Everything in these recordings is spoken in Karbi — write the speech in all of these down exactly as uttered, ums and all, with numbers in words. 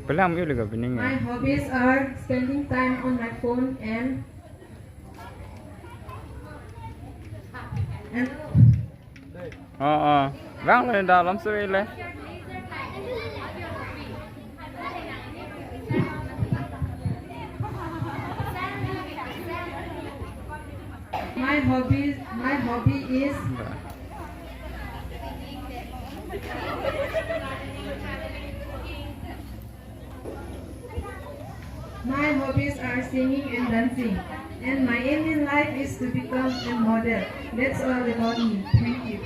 Pelang yun lega bining ya. My hobbies are spending time on my phone and, and Oh, oh. Vanglo, ne da lam sui le. My hobby, my hobby is My hobbies are singing and dancing, and my aim in life is to become a model. That's all about me. Thank you.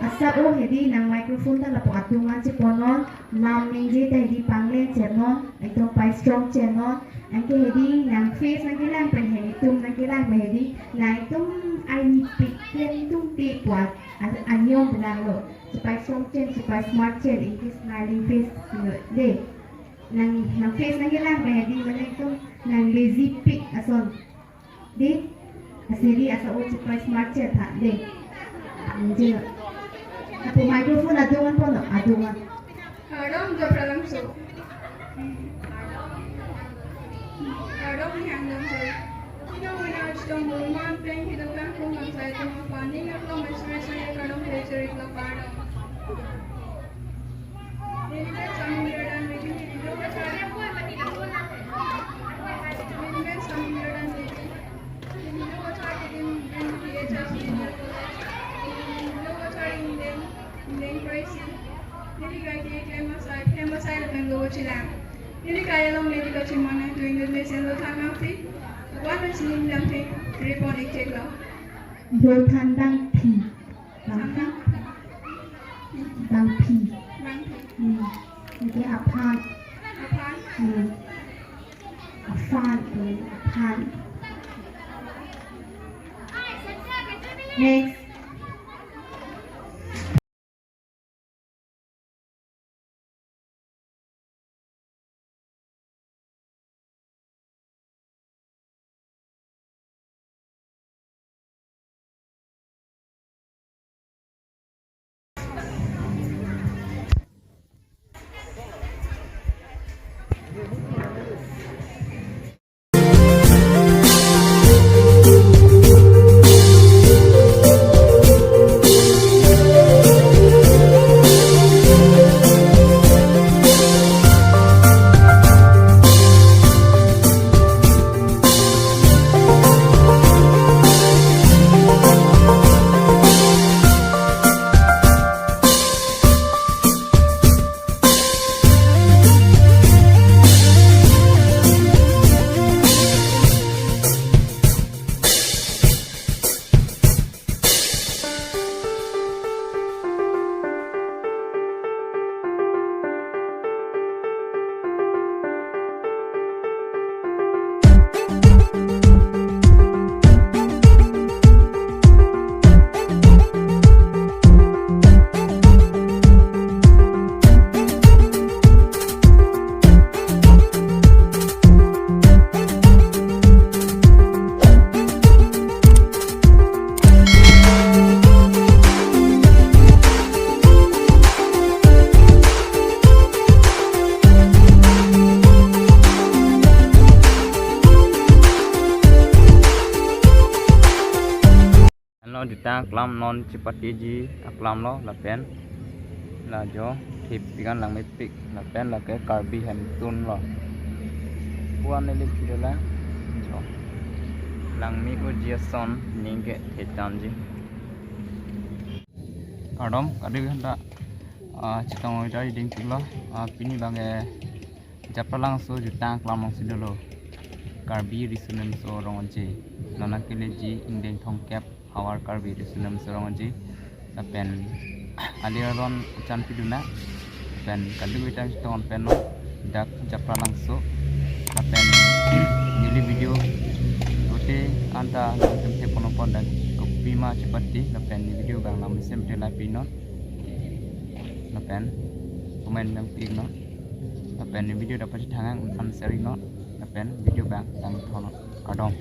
Asa o hedi nang microphone ta lapu atum an cheponon, nam ningje ta hedi pangle chenon, ekdom pai strong chenon, anke hedi nang face nangkelang pen hedi tum nangkelang pen hedi, nang ekdom ai nipik klem tum te puat, a-, anyong penang lo, chepai strong chen, chepai smart chen, anke smiling face, de, nang, nang face nangkelang pen hedi, mane ekdom nang lazy pig ason. Di, aseri asa o chepai smart chet ha, di. Anjir. Apo microphone adung an pono, adung an. Kardom Dr. Langso. Kardom Niang Langso. Pino wina chitong bulman peng hidok kangkung langsai tong pani ngaklo mesme sai kardom peceri lo kardom. Neli kai along neli kachimon nangtuin dun mesen lo than nangpi. One is ning dangpi, three point eight lo. Lo than dangpi. Bangphi. Bangphi. Bangphi. Hmm. Anke aphan. Aphan. Hmm. Aphan. Hmm. Aphan. Next. Jutang aklam non chepatiji aklam lo lapen la jo thip pikan langmepik lapen lake Karbi Hemtun lo. Puan neli video la jo langme-oji ason ningke thechanji. Kardom, kardom handa, ah, chetong oi ding tik lo, ah, pini abangke Japralangso jutang aklam alongsi dolo Karbi Riso Nimso Rong-aje. Non nangkeleji ingdeng thomkep havar Karbi Riso Nimso Rong-aje. Lapen ali aron achan piduna. Lapen kali-ui tang chetong pen non dak Japralangso. Lapen neli video pute anta nangtum thepon apot dak kopima chepate. Lapen neli video abang lam sem te la pinon. Lapen comment nangpi-iknon. Lapen video dapat thang an share-iknon. Lapen video abang tangthonon. Kardom.